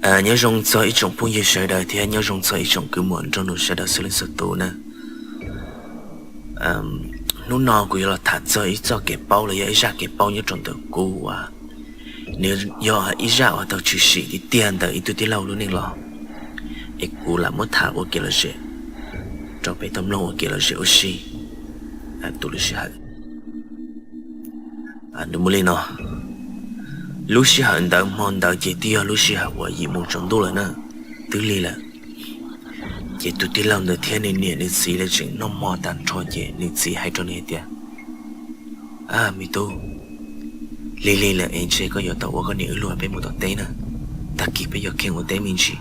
Nyob zoo txog ib tsoom phooj ywg sawv daws thiab nyob zoo txog ib tsoom kwv muam nraug nus sawv daws xwb leej xwb tus na. Hnub no kuv yuav los tham txog ib txoj kev paub los yog ib zaj kev paub nyob rau ntawm kuv uas nws yog ib zaj uas tau tshwm sim tiag tiag ntawm ib tug tij laug lub neej los, es kuv lam muab tham ua kev lom zem rau peb tau mloog ua kev lom zem ua si. Tus lub sij hawm nws muaj li no. Lub sij hawm ntawd hmo ntawd ces twb yog lub sij hawm uas yim moo tsaus ntuj lawm na, twb lig lawm. Ces tus tij laug ntawd thiab nws niam nws txiv lawv tseem noj hmo tag nrho ces nws txiv hais rau nws hais tias, A, me tub, lig lig lawm es ntshe koj yuav tau ua koj niam wb luag peb mus tom teb na, tag kis peb yuav kheej ua teb me ntsis.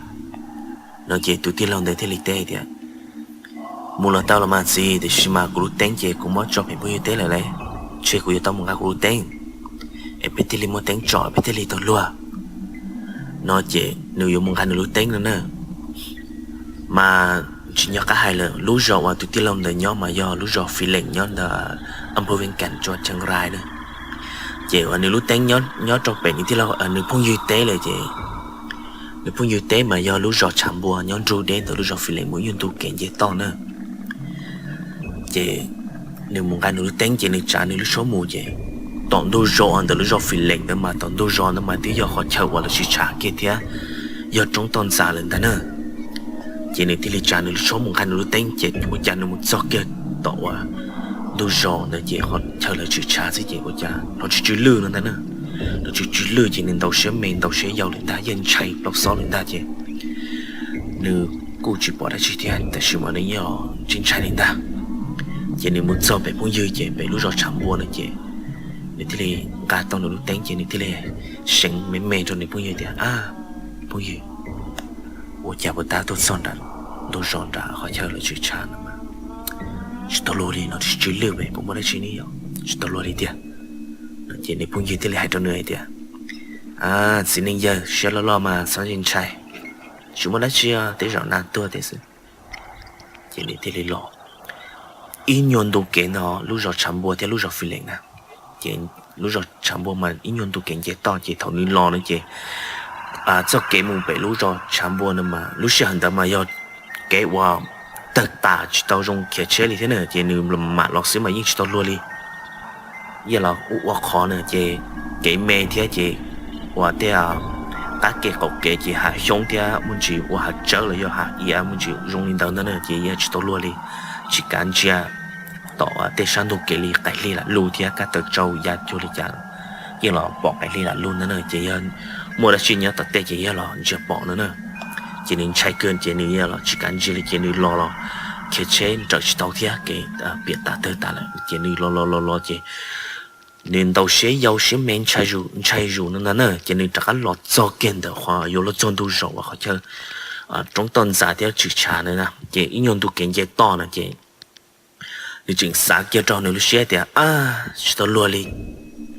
No ces tus tij laug ntawd thiaj li teb tias, Mus los tau los mas txiv, tiam sis mas kuv lub teeb ces kuv muab tso pem phooj ywg teb lawm lauj, ntshe kuv yuav tau mus nqa kuv lub teeb es peb thiaj li muaj teeb tso peb thiaj li tau luag. No ces nws yuav mus nqa nws lub teeb no na. Mas tsis nco qab hais lawm, lub zos uas tus tij laug ntawd nyob mas yog lub zos Fis Lees nyob ntawm Ampuv Vees Kas, Tsua Cheeb Rai na. Ces uas nws lub teeb nyob rau pem nws tij laug, nws phooj ywg teb lawm ces nws phooj ywg teb mas yog lub zos Tshav Npua nyob nrug deb ntawm lub zos Fis Lees mus ib nyuag ntu kev nce toj na. Ces nws mus nqa nws lub teeb ces nws tsav nws lub tshuab mus ces tom ntug zos ntawm lub zos Fis Lees ntawd mas tom ntug zos ntawd mas twb yog qhov chaw uas lawv tsis tshav kiag thiab yog roob toj ntxas lawm ntag na. Ces nws thiaj li tsav nws lub tshuab mus nqa nws lub teeb ces ua cas nws mus txog kiag tom uas ntug zos ntawd ces qhov chaw lawv tsis tshav xwb ces ua cas hnov tsw tsw lwj no ntag na. Hnov tsw tsw lwj ces nws ntau siab me ntau siab yau lawm ntag, yeej ntshai plaub xob lawm ntag ces nws kuj tsis pom dab tsi thiab, tab sis mas nws yeej tsis ntshai li ntag. Ces nws mus txog pem phooj ywg ces pem lub zos Tshav Npua no ces nws thiaj li nqa tau nws lub teeb ces nws thiaj li seev me me rau nws phooj ywg tias, A, phooj ywg, ua cas puas tab tuaj txog nram ntug zos nram qhov chaw lawv tsis tshav no mas tsis tau luag li, hnov tsw tsw lwj pem puas muaj dab tsi ne yom, tsis tau luag li tiag. Ces nws phooj ywg thiaj li hais rau nws hais tias, A, txiv neej yawg, siab loj loj mas txhob ntshai, tsis muaj dab tsi, tej zaum nas tuag tej xwb. Ces nws thiaj li los ib nyuag ntu kev ntawm lub zos Tshav Npua thiab lub zos Fis Lees na. Ces lub zos Tshav Npua mas ib nyuag ntu kev nce toj ces thaum nws los no ces txoj kev mus pem lub zos Tshav Npua no mas lub sij hawm ntawd mas yog kev uas tawg tas tsis tau zoo khiav tsheb li thiab na, ces nws mam los xwb mas yeej tsis tau luag li. Yeej los ua ua qhov na ces kev me thiab ces uas tej qab kev qaum kev ces hav xyoob thiab muaj ntsis ua hav tsawb los yog hav iav muaj ntsis zoo li ntawd ntag na ces yeej tsis tau luag li. Tsis kav ntsia tom tej sab ntug kev li, qaim hli lam lug thiab kab taws tsau ya cuag li cas yeej los pom qaim hli lam lug ntag na ces yog muaj dab tsi nyob tom tej ces yeej los ntsia pom no na. Ces nws ntshai kawg ces nws yeej los tsis kav ntsia li ces nws los los khiav tsheb nrawm tsis tau thiab kev piam tas tawg tas lawm ces nws los los los los ces nws ntau siab yau siab me ntshai zus no ntag na ces nws rov qab los txog kiag ntawm qhov yuav luag txog ntug zos uas qhov chaw roob toj ntxas thiab tshwm tshav na. Ces ib nyuag ntu kev nce toj no ces nws tseem xav kiag rau nws lub siab tias, A, tsis tau luag li,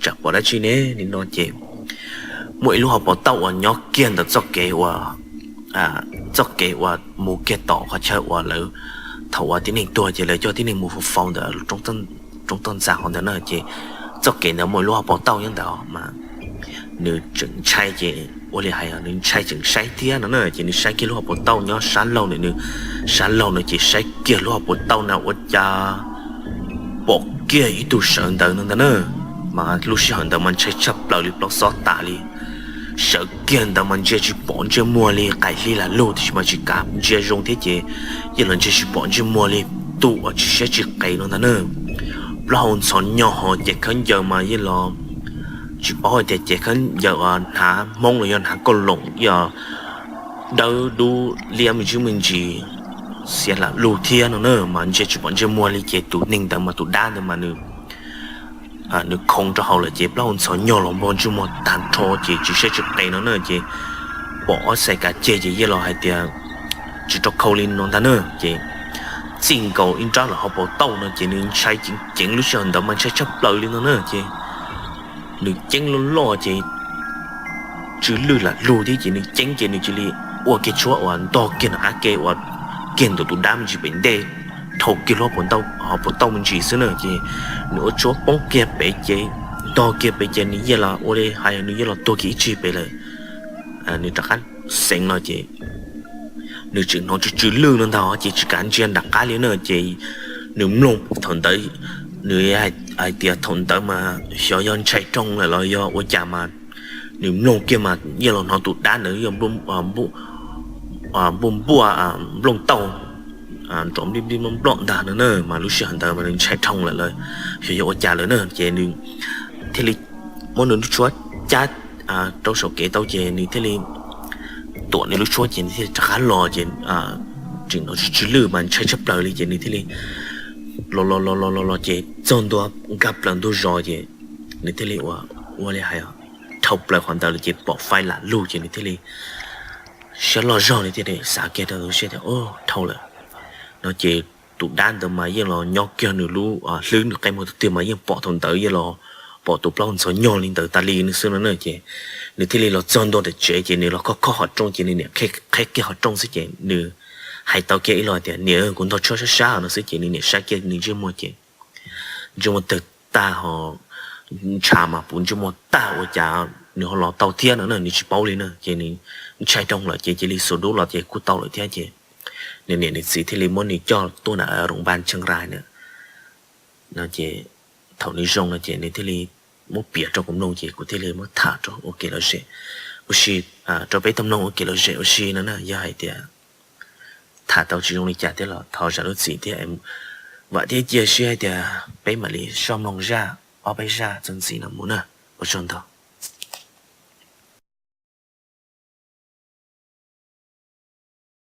tsam pom dab tsi ne li no ces muaj ib lub hauv paus tauj uas nyob kiag ntawm txoj kev uas txoj kev uas mus kiag tom qhov chaw uas lawv thaum uas tib neeg tuag ces lawv coj tib neeg mus faus faus ntawm roob toj ntxas hov ntawd na ces txoj kev ntawd muaj ib lub hauv paus tauj nyob ntawd mas nws tseem ntshai ces ua li hais nws ntshai tseem saib thiab no na ces nws saib kiag lub hauv paus tauj nyob sab laug na, nws sab laug no ces saib kiag lub hauv paus tauj na ua cas pom kiag ib tug sawv ntawd no ntag na. Mas lub sij hawm ntawd mas ntshai tshaj plaws li plaub xob tas li. Sawv kiag ntawd mas ntsia tsis pom ntsej muag li, qaim hli lam lug tiam sis mas tsis kav ntsia zoo thiab ces yeej los ntsia tsis pom ntsej muag li, tus uas tsis siab tsis qes no ntag na. Plaub hau ntxhov nyo hos ces khaub ncaws mas yeej los tsis paub hais tias ces khaub ncaws hnav hmoob los yog hnav kauj loos yog dawb dub liab me ntsis me ntsis xiav lam lug thiab no na mas ntsia tsis pom ntsej muag li ces tus neeg ntawd mas tus dab ntawd mas nws nws khoov rau hauv lawm ces plaub hau ntxhov nyo los npog ntsej muag tag nrho ces tsis siab tsis qes no na ces pom ob xais kav ceg ces yeej los hais tias tsis rau khau li no ntag na ces txij nkaus ib nrab los hauv paus tauj no ces nws ntshai ceev ceev lub sij hawm ntawd mas ntshai tshaj plaws li no na ces nws ceeb loj loj ces tsw lwj lam lug thiab ces nws ceeb ces nws cia li ua kiag tshuab uas ntog kiag nws qab ke uas kiag ntawm tus dab me ntsis pem ntej, dhau kiag lub hauv paus tauj me ntsis xwb na ces nws ua tshuab poob kiag pem ces ntog kiag pem ces nws yeej los ua li hais nws yeej los tuag kiag ib tsig pem lawm. Nws rov qab xeev no ces nws tseem hnov tsw tsw lwj no ntag ces tsis kav ntsia nram qab li na ces nws mloog thaum ntawd, nws hais tias thaum ntawd mas xyov yog ntshai rooj lawm los yog ua cas mas nws mloog kiag mas yeej los hnov tus dab ntawd yog npuaj npuaj nplooj tauj nrov nplij nplij nploj nploj ntag no na mas lub sij hawm ntawd mas nws ntshai rooj lawm los xyov yog ua cas lawm na ces nws thiaj li muab nws lub tshuab cab rau saum kev tau ces nws thiaj li tuam nws lub tshuab ces nws thiaj li rov qab los ces tseem hnov tsw tsw lwj mas ntshai tshaj plaws li ces nws thiaj li los los los los los los ces txog ntua nkag plaws ntug zos ces nws thiaj li ua, ua li hais dhau plaws qhov ntawd lawm ces pom fais lam lug ces nws thiaj li siab loj zog nws thiaj li xav kiag rau tus siab tias o dhau lawm no ces tus dab ntawd mas yeej los nyob kiag nws lub hlwb nws qe muag tus twg mas yeej pom thaum ntawd yeej los pom tus plaub ntxhov nyog li ntawd tas li no xwb no na ces nws thiaj li los txog ntua tom tsev ces nws los khob khob qhov rooj ces nws niam qheb kiag qhov rooj xwb ces nws hais tau kiag ib lo tias niam kuv ntog tshuab sab sab no xwb ces nws niam saib kiag nws ntsej muag ces ntsej muag tawg tag ho ntshav mas puv ntsej muag tag ua cas nws ho los tau thiab no na nws tsis paub li na ces nws ntshai rooj lawm ces cia li xuas dub los ces kuj tau lawm thiab ces nws niam nws txiv thiaj li muab nws coj tuaj nram rooj npab Cheeb Rai na no ces thaum nws zoo no ces nws thiaj li muab piav rau kuv mloog ces kuv thiaj li muab tham rau ua kev lom zem ua si rau peb tau mloog ua kev lom zem ua si no na yog hais tias tham tau tsis zoo li cas thiab los thov zam lub txim thiab vam thiab cia siab hais tias peb mam li soj mloog zaj ob peb zaj txuas ntxiv no mus na. Ua tsaug ntau.